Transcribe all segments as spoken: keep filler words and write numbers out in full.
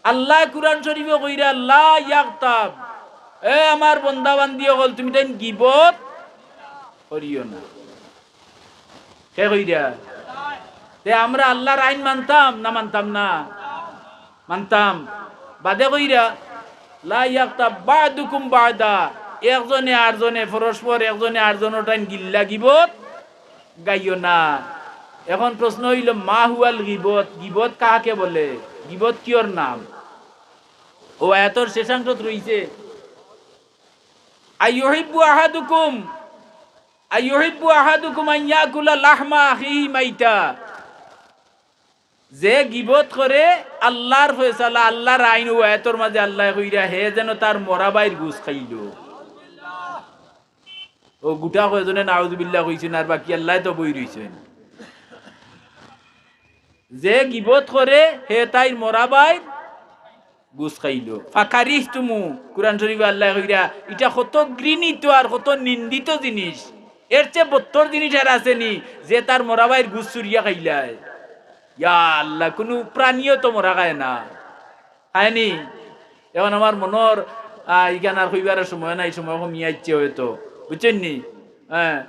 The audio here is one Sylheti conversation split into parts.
আল্লায় কুরআন শরীফো কইরা, "লা ইয়াগতাব।" এ আমার বন্দা বান্দি অকল, তুমি তাইন গিবত করিও না। কে কইরা? তে আমরা আল্লার আইন মানতাম না মানতাম না? মানতাম। বাদে কইরা, "লা ইয়াগতাব বা'দুকুম বা'দা।" একজনে আরজনে পরস্পর, একজনে আরজনর টাইন গিল্লা গিবত গাইও না। এখন প্রশ্ন অইলো, মা হুয়াল গিবত? গিবত কাহাকে বলে? গিবত কিওর নাম? অউ আয়াতর শেষাংশত রইছে, "আইয়ুহিব্বু আহাদুকুম, আইয়ুহিব্বু আহাদুকুম আন ইয়াকুলা লাহমা আখিহি মাইতা।" যে গিবত করে, আল্লার ফয়সালা, আল্লার আইন, অউ আয়াতর মাঝে আল্লায় কইরা, হে যেন তার মরা ভাইর গুস্ত খাইলো। অউ গুটা কয়জনে নাউজুবিল্লাহ কইছইন, আর বাকি আল্লায় তো বই রইছইন। যে গিবত করে, হে তাইর মরা ভাইর গুস্ত খাইলো। ফাকারিহতুমু, কুরআন শরীফো আল্লায় কইরা, ইটা কত ঘৃণিত আর কত নিন্দিত জিনিস। এর চেয়ে বত্তর জিনিস আর আছে নি, যে তার মরা ভাইর গুস্ত চুরিয়া খাইলায়। ইয়া আল্লাহ, কুনু প্রাণীও তো মরা খায় না, খায় নি? এখন আমার মনর, আহ, ইখান আর কইবার সময় নাই, সময় কমিয়া আইছে হয়তো, বুঝছইন নি? হ্যাঁ,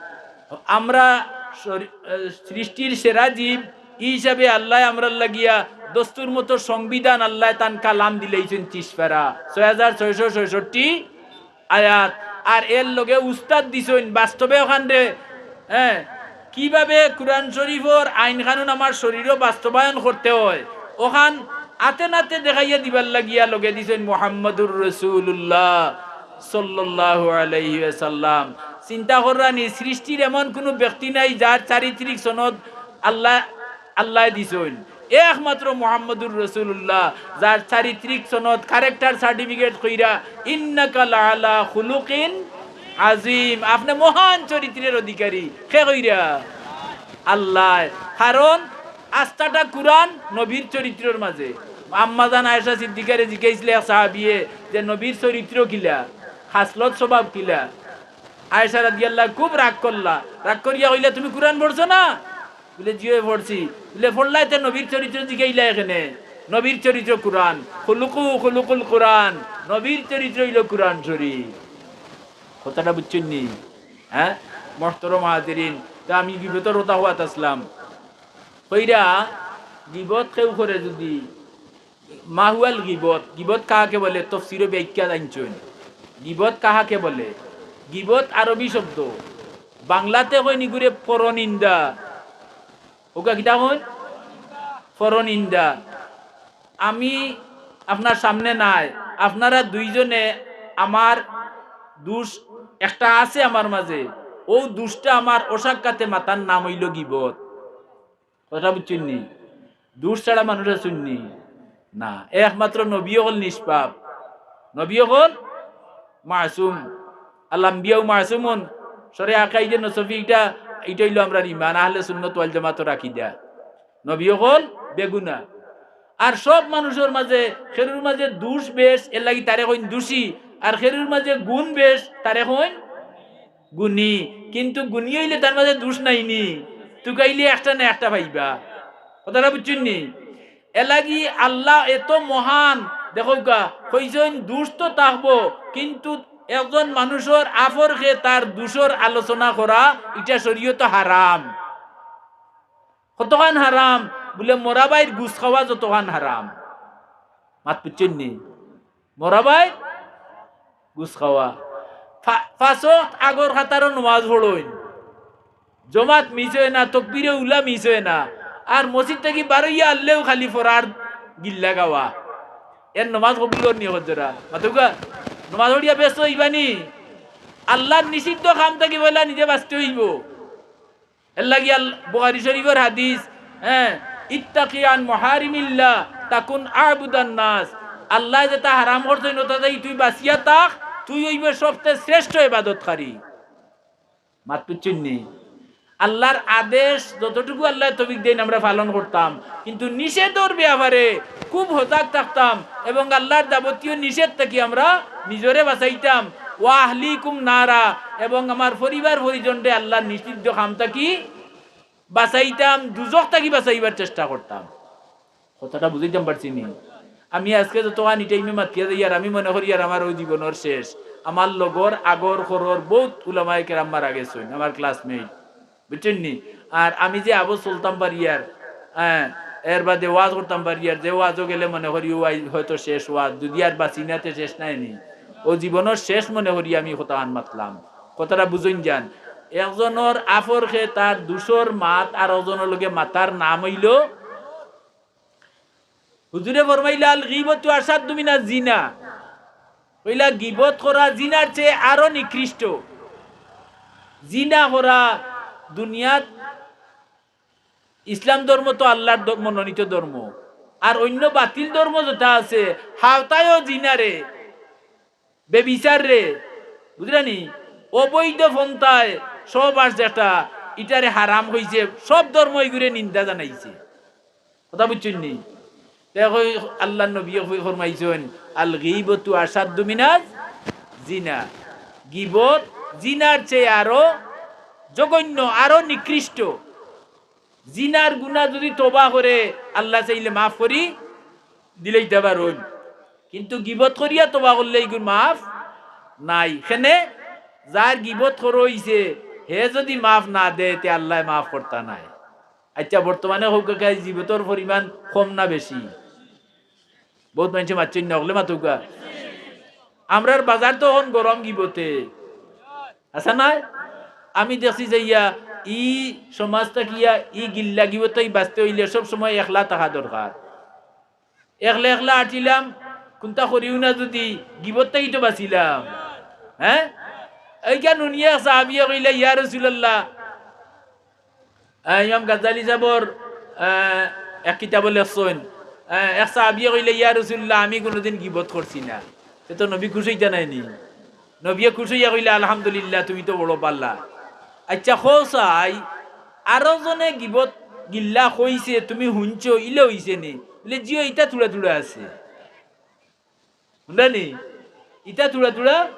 আমরা শরী-, আহ, সৃষ্টির সেরা জীব, ই হিসাবে আল্লায় আমরার লাগিয়া দস্তুর মতো সংবিধান আল্লায় তান কালাম দিলাইছইন তিরিশ পারা, ছয় হাজার ছয়শো ছয়ষট্টি আয়াত, আর এর লগে উস্তাদ দিছইন বাস্তবে অখানরে, হ্যাঁ, কিভাবে কুরআন শরীফর আইন কানুন আমার শরীরো বাস্তবায়ন করতে হয়, অখান আতে নাতে দেখাইয়া দিবার লাগিয়া লগে দিছইন মুহাম্মাদুর রাসূলুল্লাহ সাল্লাল্লাহু আলাইহি ওয়াসাল্লাম। চিন্তা কররা নি, সৃষ্টির এমন কুনু ব্যক্তি নাই যার চারিত্রিক সনদ আল্লাহ, আল্লায় দিছইন। একমাত্র মুহাম্মাদুর রাসূলুল্লাহ, যার চারিত্রিক সনদ, character certificate কইরা, "ইন্নাকা লাআলা খুলুকিন আযীম", আপনে মহান চরিত্রের অধিকারী। কে কইরা? আল্লায়। কারণ আস্তাটা কুরআন নবীর চরিত্রর মাঝে। আম্মাজান আয়েশা সিদ্দিকারে জিকাইছলা এক সাহাবিয়ে যে নবীর চরিত্র কিলা, খাসলত স্বভাব কিলা। আয়েশা রাদিয়াল্লাহু খুব রাগ করলা, রাগ করিয়া কইলা, "তুমি কুরআন পড়ছো না?" বুলে, "জি অয় পড়ছি।" বুলে, "পড়লায় তে নবীর চরিত্র জিকাইলায় কেনে?" নবীর চরিত্র কুরআন, খুলুকু খুলুকুল কুরআন, নবীর চরিত্র অইলো কুরআন শরীফ। কথাটা বুঝছইন নি? হ্যাঁ, মহতরম হাজিরিন, তে আমি গিবতর কথা কওয়াত আছলাম। কইরা, গিবত কেউ করে যুদি, মা হুয়াল গিবত, গিবত কাহাকে বলে? তফসিরো ব্যাখ্যা আনছইন। গিবত কাহাকে বলে? গিবত আরবি শব্দ, বাংলাতে কইন ইগুরে পরনিন্দা। অউকা কিতা কইন? পরনিন্দা। আমি আপনার সামনে নাই, আপনারা দুইজনে আমার দুষ একটা আছে আমার মাঝে, অউ দুষটা আমার অসাক্ষাতে মাতার নাম অইলো গিবত। কথা বুঝছইন নি? দুষ ছাড়া মানুষ আছইন নি? না, একমাত্র নবী অকল নিষ্পাপ, নবী অকল মাসুম। আল আম্বিয়াউ মাসুমুন, শরে আকাইদে নসফি, ইটা, ইটা অইলো আমরার ইমান, আহলে সুন্নত ওয়াল জামাতর আকিদা। নবী অকল বেগুনা। আর সব মানুষর মাঝে খেরুর মাঝে দুষ বেশ, এরলাগি তারে কইন দুষী, আর খেরুর মাঝে গুণ বেশ, তারে কইন গুণী। কিন্তু গুণী অইলে তার মাঝে দুষ নাই নি, তুকাইলে একটা না একটা পাইবা। কথাটা বুঝছইন নি? এরলাগি আল্লাহ এত মহান, দেখউক্কা, কইছইন দুষ তো থাকবো, কিন্তু একজন মানুষর আফরকে তার দুষর আলোচনা করা, ইটা শরীয়তো হারাম। কতখান হারাম? বুলে মরা ভাইর গুস্ত খাওয়া যতখান হারাম। মাত বুঝছইন নি? মরা ভাইর গুস্ত খাওয়া। ফা-, পাঁচ ওয়াক্ত আগর কাতারো নমাজ পড়ইন, জমাত মিস অয় না, তকবিরে উলা মিস অয় না, আর মসজিদ থাকি বারইয়া আরলেউ খালি ফরার গিল্লা গাওয়া, এর নমাজ কবুল অর নি? কইরা মাতউক্কা, নমাজ পড়িয়া ব্যস্ত অইবা নি? আল্লার নিষিদ্ধ কাম থাকি পয়লা নিজে বাচতে অইবো। এরলাগি আল-, বুখারী শরীফর হাদিস, হ্যাঁ, "ইত্তাকি আন মাহারিমিল্লাহ তাকুন আবুদান নাস।" আল্লায় যেটা হারাম করছইন, অটা থাকি তুই বাচিয়া থাক, তুই অইবে সবচেয়ে শ্রেষ্ঠ ইবাদতকারী। মাত বুঝছইন নি? আল্লার আদেশ যতটুকু আল্লায় তৌফিক দেইন আমরা পালন করতাম, কিন্তু নিষেধর ব্যাপারে খুব সজাগ থাকতাম এবং আল্লার যাবতীয় নিষেধ থাকি আমরা নিজরে বাচাইতাম। "ওয়া আহলিকুম নারা", এবং আমার পরিবার পরিজনরে আল্লার নিষিদ্ধ কাম থাকি বাচাইতাম, দুজখ থাকি বাচাইবার চেষ্টা করতাম। কথাটা বুঝাইতাম পারছি নি? আমি আজকে যতখান ই টাইমে মাতিয়া যাইয়ার, আমি মনে করিয়ার আমার অউ জীবনর শেষ। আমার লগর আগর খরর বউত উলামায়ে কেরাম মারা গেছইন, আমার classmate, বুঝছইন নি? আর আমি যে আবো চলতাম পারিয়ার, হ্যাঁ, এর বাদে ওয়াজ করতাম পারিয়ার, যে ওয়াজও গেলে মনে করি অউ আই-, হয়তো শেষ ওয়াজ, যুদি আর বাঁচি না তে শেষ নায় নি। অউ জীবনর শেষ মনে করি আমি কথাখান মাতলাম। কথাটা বুঝইন যান, একজনর আফরকে তার দুষর মাত আর একজনর লগে মাতার নাম অইলো হুজুরে ফরমাইলা, "আল গীবতু আশাদ্দু মিনাজ জিনা।" কইলা, গিবত করা জিনার চেয়ে আরো নিকৃষ্ট। জিনা করা দুনিয়াত ইসলাম ধর্ম তো আল্লাহর ধর্ম, মনোনীত ধর্ম, আর অইন্য বাতিল ধর্ম যেটা আছে, হাওতায়ও জিনারে, বেবিচাররে, বুঝরা নি? অবৈধ পন্থায় সহবাস যেটা, ইটারে হারাম কইছে, সব ধর্ম ইগুরে নিন্দা জানাইছে। কথা বুঝছইন নি? তে কই, আল্লাহর নবীয়ে কই ফরমাইছইন, "আল গীবতু আশাদ্দু মিনাজ জিনা।" গিবত জিনার চেয়ে আরো জঘন্য, আরো নিকৃষ্ট। জিনার গুনা যুদি তওবা করে, আল্লায় চাইলে মাফ করি দিলাইতা পারইন, কিন্তু গিবত করিয়া তওবা করলে ইগুর মাফ নাই। কেনে? যার গিবত করা অইছে, হে যুদি মাফ না দেয়, তে আল্লায় মাফ করতা নায়। আইচ্ছা, বর্তমানে কউক্কা, গিবতর পরিমাণ কম না বেশি? বউত মানষে মাতছইন না, অকলে মাতউক্কা। আমরার বাজার তো অখন গরম গিবতে, আছে নায়? আমি দেখছি যাইয়া, ই সমাজ থাকিয়া ই গিল্লা গিবত থাকি বাঁচতে অইলে সব সময় একলা থাকা দরকার। একলা একলা আটিলাম, কুন্তা করিও না যুদি, গিবত থাকি তো বাঁচিলাম। হ্যাঁ, এইখান হুনিয়া এক সাহাবিয়ে কইলা, "ইয়া রাসূলুল্লাহ।" আহ, ইমাম গাজ্জালী সাবর, আহ, এক কিতাবো লেখছইন, আহ, এক সাহাবিয়ে কইলা, "ইয়া রাসূলুল্লাহ, আমি কুনুদিন গিবত করছি না।" তে তো নবী খুশ অইতা নায় নি? নবীয়ে খুশ অইয়া কইলা, "আলহামদুলিল্লাহ, তুমি তো বড় ভালা।" আইচ্ছা, কও চাই, আরো জনে গিবত গিল্লা কইছে, তুমি হুনছো, ইলা অইছে নি? বলে, "জি অয়, ইতা থুড়া থুড়া আছে।" হুনরা নি? ইতা থুড়া থুড়া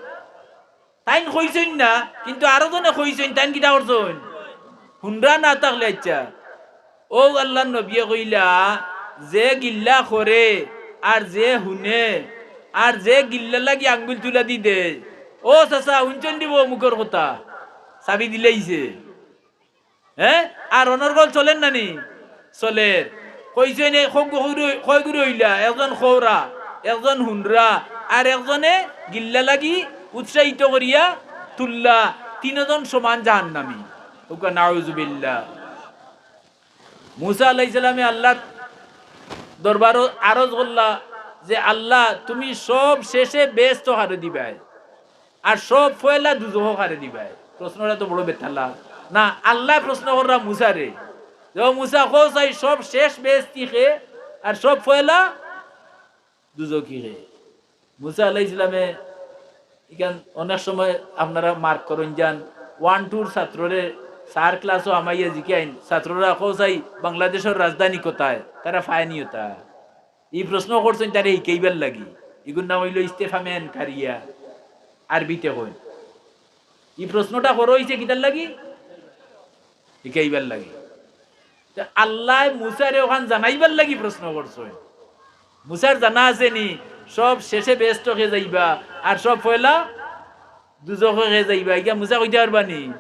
তাইন কইছইন না, কিন্তু আরো জনে কইছইন, তাইন কিতা করছইন? হুনরা না থাকলে আইচ্ছা। অউ আল্লাহর নবীয়ে কইলা, যে গিল্লা করে, আর যে হুনে, আর যে গিল্লার লাগি আঙ্গুল তুলা দি দেয়, "ও চাচা, হুনছইন নি বা অমুকর কথা?" চাবি দিলাইছে। হ্যাঁ? আর অনর্গল চলের না নি? চলের। কইছইন নি, কয় গুরু, কয় গুরু অইলা? একজন খওরা, একজন হুনরা, আর একজনে গিল্লা লাগি উৎসাহিত করিয়া তুললা। তিনজন সমান জাহান্নামী। কউক্কা নাউজুবিল্লাহ। মুসা আলাইহিস সালামে আল্লাহর দরবারো আরজ করলা যে, "আল্লাহ, তুমি সব শেষে বেহেস্তো কারে দিবায়?" আর সব পয়লা দুজখো কারে দিবায়? প্রশ্নটা তো বড় বেতালা। না, আল্লায় প্রশ্ন কররা মুসারে, যে, "ও মুসা, কও চাই সব শেষ বেহেস্তি কে আর সব পয়লা দুজখি কে?" মুসা আলাইহিস সালামে, ইখান অনেক সময় আপনারা mark করইন যান, one two-র ছাত্ররে চার class-ও হামাইয়া জিকাইন, "ছাত্ররা, কও চাই বাংলাদেশর রাজধানী কোথায়?" তারা পায়নি ওটা। ই প্রশ্ন করছইন তারে হিকাইবার লাগি। ইগুর নাম অইলো ইস্তেফহামে ইনকারিয়া, আরবিতে কইন। ই প্রশ্নটা করা অইছে কিতার লাগি? হিকাইবার লাগি। তে আল্লায় মুসারে অখান জানাইবার লাগি প্রশ্ন করছইন। মুসার জানা আছে নি, সব শেষে বেহেস্তো কে যাইবা, আর সব পয়লা দুজখো কে যাইবা। ইগিয়া মুসা কইতা পারবা নি?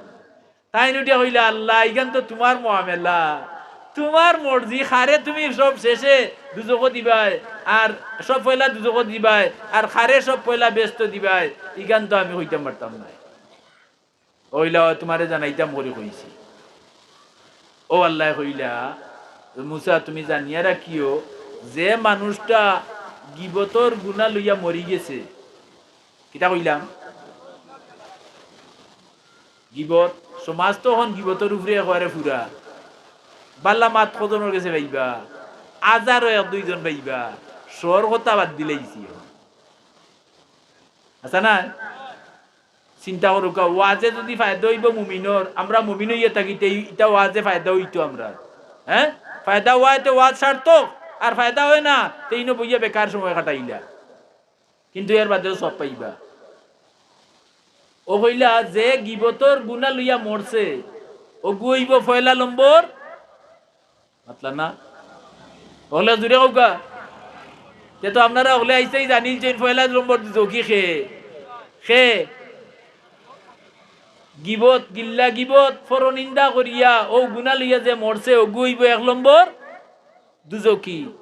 তাইন উঠিয়া কইলা, "আল্লাহ, ইখান তো তুমার মামলা, তুমার মর্জি, কারে তুমি সব শেষে দুজখো দিবায়, আর সব পয়লা দুজখো দিবায়, আর কারে সব পয়লা বেহেস্তো দিবায়, ইখান তো আমি কইতাম পারতাম নায়।" কইলা, "অয় তুমারে জানাইতাম করি কইছি।" অউ আল্লায় কইলা, "মুসা, তুমি জানিয়া রাখিও, যে মানুষটা গিবতর গুনা লইয়া মরি গেছে," কিতা কইলাম? গিবত, সমাজ তো অখন গিবতর উপরে একেবারে পুরা। বালা মাত কয়জনর গেছে পাইবা, হাজারো এক দুইজন পাইবা, শর কথা বাদ দিলাইছি অখন। আছে না? চিন্তা করউক্কা, ওয়াজে যুদি ফায়দা অইবো মুমিনর, আমরা মুমিন অইয়া থাকি, তে ইটা ওয়াজে ফায়দা অইতো আমরার। হ্যাঁ? ফায়দা অয় তে ওয়াজ সার্থক, আর ফায়দা অয় না, তে ইনো বইয়া বেকার সময় কাটাইলা। কিন্তু এর বাদেও সওয়াব পাইবা। অউ কইলা, যে গিবতর গুনা লইয়া মরছে, অগু অইবো পয়লা নম্বর। মাতলা না? অকলে জুরে কউক্কা। তে তো আপনারা অকলে আইজতাই জানিলছইন পয়লা নম্বর দুজখি কে। কে? গিবত, গিল্লা গিবত, পরনিন্দা করিয়া, অউ গুনা লইয়া যে মরছে, অগু অইবো এক নম্বর দুজখি।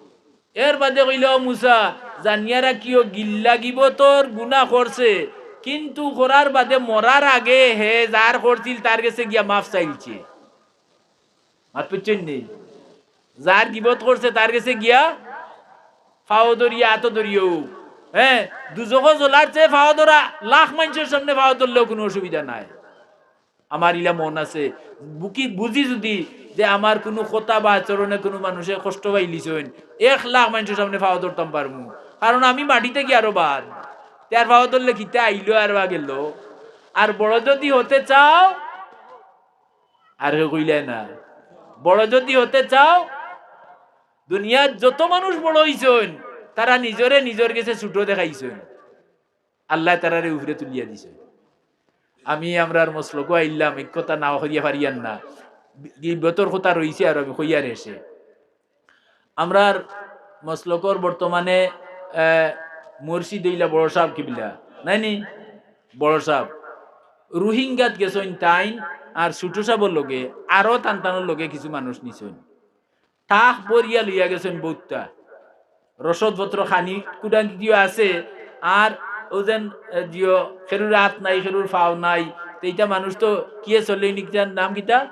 এর বাদে কইলা, "ও মুসা, জানিয়া রাখিও, গিল্লা গিবতর গুনা করছে, কিন্তু করার বাদে মরার আগে হে যার করছিল, তার গেছে গিয়া মাফ চাইলছে।" মাত বুঝছইন নি? যার গিবত করছে, তার গেছে গিয়া পাও ধরিয়া, আতো ধরিও। হ্যাঁ, দুজখো জ্বলার চেয়ে পাও ধরা, লাখ মানষর সামনে পাও ধরলেও কুনু অসুবিধা নাই। আমার ইলা মন আছে, বুকি-, বুঝি যুদি যে আমার কুনু কথা বা আচরণে কুনু মানষে কষ্ট পাইলিছইন, এক লাখ মানষর সামনে পাও ধরতাম পারমু, কারণ আমি মাটি থাকি আরো বার। তে আর পাও ধরলে কিতা আইলো আর বা গেলো। আর বড় যুদি হতে চাও, আর কেউ কইলে না, বড় যুদি হতে চাও, দুনিয়ার যত মানুষ বড় অইছইন, তারা নিজরে নিজর গেছে ছুটো দেখাইছইন। আল্লায় তারারে উপরে তুলিয়া দিছে। আমি আমরার মসলকো আইলাম, ই কথা না কইয়া পারিয়ার না। গিবতর কথা রইছে আর আমি কইয়ার এসে। আমরার মসলকর বর্তমানে, আহ, মুর্শিদ অইলা বড় সাব কিবলা, নাইনি? বড় সাব। রোহিঙ্গাত গেছইন তাইন, আর ছুটো সাবর লগে, আরো তান তানর লগে কিছু মানুষ নিছইন। টাক ভরিয়া লইয়া গেছইন বউততা। রসদপত্র খানি কুটানি দিও আছে, আর অউ যেন, এ, দিও, কেউর আত নাই, কেউর পাও নাই, তে ইতা মানুষ তো কিয়ে চলে, ইনিকটার নাম কিতা?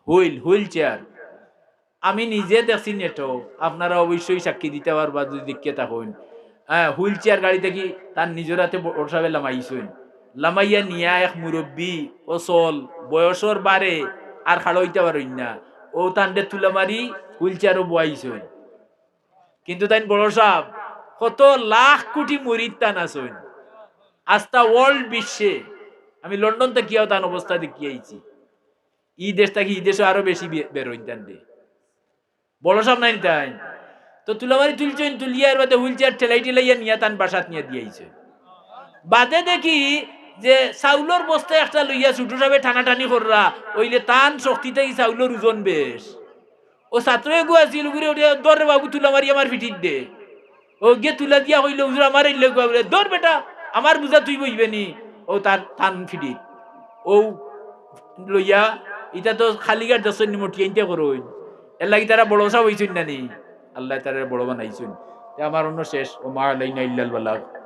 Wheel, wheel chair. আমি নিজে দেখছি নেটো, আপনারা অবশ্যই সাক্ষী দিতা পারবা যুদি দেখিয়া থাকইন। হ্যাঁ, হুইল চেয়ার গাড়ি থাকি তান নিজর আতে বড় সাবে লামাইছইন। লামাইয়া নিয়া এক মুরব্বি, অচল, বয়সর বারে আর খাড়া অইতা পারইন না। অউ তানরে তুলা মারি হুইল চেয়ারো বওয়াইছইন। কিন্তু তাইন বড় সাব, কত লাখ কুটি মুরিদ তান আছইন। আস্তা world বিশ্বে, আমি লন্ডন থাকিয়াও তান অবস্থা দেখিয়া আইছি। ই দেশ থাকি ই দেশো আরো বেশি বে-, বেরইন তানরে। বড় সাব নাইন তাইন। তো তুলা মারি তুলছইন, তুলিয়া এর বাদে হুইল চেয়ার ঠেলাই ঠেলাইয়া নিয়া তান বাসাত নিয়া দিয়াইছইন। বাদে দেখি যে চাউলর বস্তা একটা লইয়া ছুটো সাবে টানাটানি কররা, অইলে তান শক্তি থাকি চাউলর ওজন বেশ। অউ ছাত্র এগু আছিল, উগুরে উঠে, "ধর রে বাবু, তুলা মারি আমার পিঠিত দে।" অউ গিয়া তুলা দিয়া কইলো, "হুজুর, আমার ইল্লে গুয়া বলে, ধর বেটা, আমার বুঝা তুই বইবে নি।" অউ তার তান পিঠিত। অউ লইয়া, ইতা তো খালি গার দশ নিমটি আনতে করইন। এর লাগি তারা বড় সাব অইছইন না নি? আল্লায় তারারে বড় বানাইছইন। তে আমার অনো শেষ, ওমা আলাইনা ইল্লাল বালাগ।